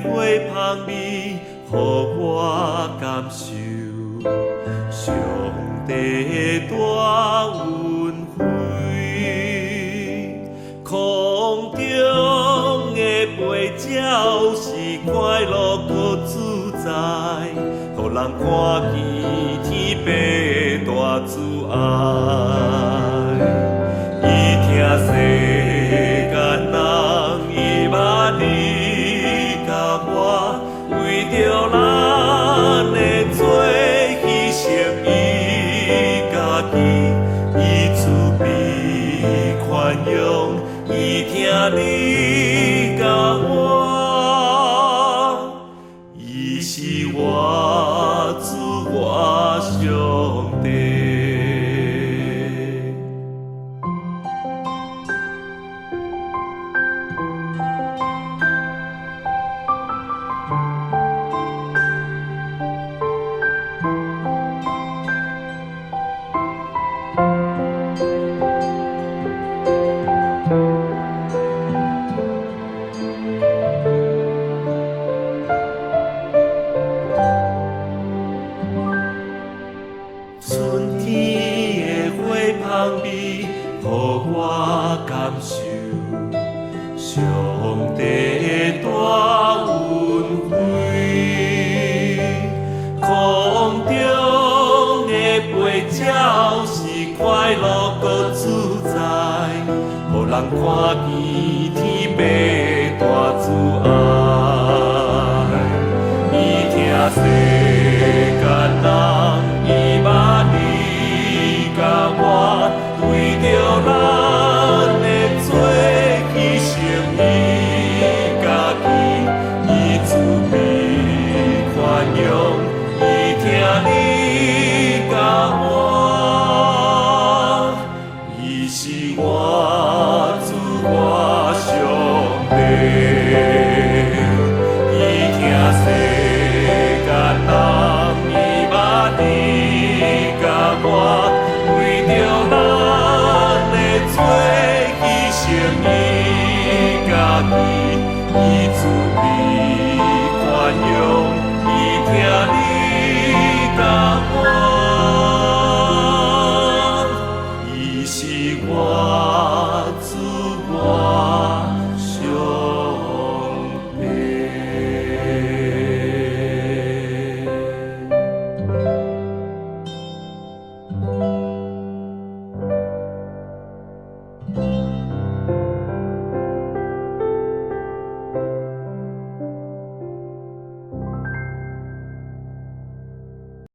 花香味，予我感受上帝大恩惠。空中的飛鳥是快樂閣自在，予人看見天父大慈愛。伊疼世間人，伊捌你佮我，為著咱的罪犧牲伊家己，伊慈悲寬容，伊疼你佮我，伊是我主我上帝。春天的花香味，予我感受上帝的大恩惠。空中的飛鳥是快樂閣自在，予人看見天父大慈愛。伊疼世間人，伊捌你佮我，為著咱的罪犧牲伊家己，伊慈悲寬容，伊疼你佮我，伊是我主我上帝。伊疼世間人，伊捌你佮我，為著咱的罪犧牲伊家己。